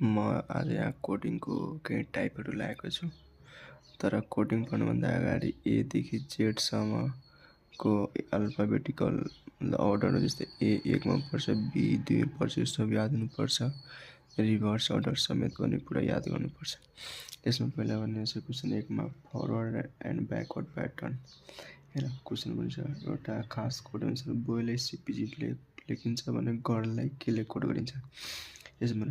म आज यहाँ कोडिङको केही टाइपहरू ल्याएको छु। तर कोडिङ पढ्नुभन्दा अगाडि ए देखि जेड सम्मको अल्फाबेटिकल अर्डर जस्तै ए 1 मा पर्छ, बी 2 मा पर्छ, यस्तो याद हुनुपर्छ। रिभर्स अर्डर समेत पनि पुरा याद गर्नुपर्छ। यसमा पहिला भन्ने छ क्वेसन 1 मा फरवर्ड एन्ड ब्याकवर्ड प्याटर्न। हेर क्वेसन भन्छ एउटा खास कोड अनुसार बोयलाई सिपिजीले लेखिन्छ भने गर्ललाई केले कोड गरिन्छ। यसमा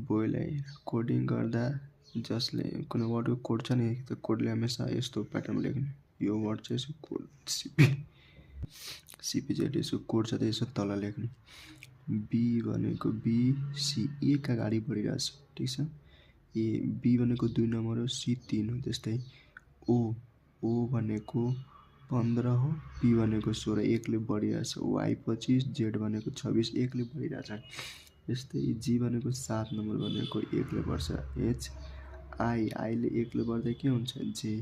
बोयलाई कोडिङ गर्दा जसले कुनै वर्डको कोड छ नि त्यो कोडले हमेसा यस्तो प्याटर्नमा लेख्ने। यो वर्ड चाहिँ यसको कोड सिपिजीले यसको कोड छ त यसो तल लेख्ने। बी भनेको बी सी ए का अगाडि बढिरहेछ, ठीक छ। ए बी भनेको 2 नम्बर हो, सी 3 हो। त्यस्तै ओ भनेको 15 हो, पी भनेको 16 1 ले बढिरहेछ, वाई 25, जेड भनेको 26 1 ले बढिरहेछ। यस्तै जी भनेको 7 नम्बर भनेको 1 ले बढ्छ, एच आई ले 1 ले बढ्दा के हुन्छ जे,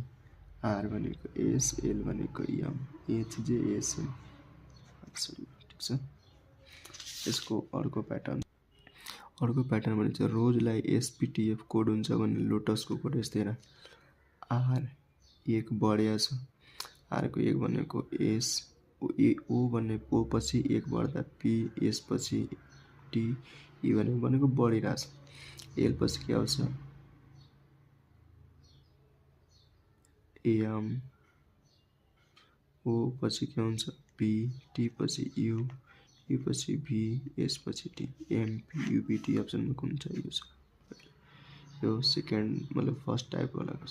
आर भनेको एस, एल भनेको M, H J S M, ठीक छ। यसको अर्को प्याटर्न भने चाहिँ रोजलाई एसपीटीएफ कोड हुन्छ भने लोटसको कोड यस्तै हेर। आर 1 बढेछ, आर को 1 भनेको एस, ओ भनेको ओ पछि 1 बढ्दा पी, एस पछि टी, ई भनेको बढिरहेछ। एल पछि के आउँछ एम, ओ पछि के हुन्छ पी, टी पछि यू, यू पछि भी, एस पछि T, M P U P T अप्सनमा कुन छ यो छ। यो सेकेन्ड मतलब फर्स्ट टाइप वाला छ।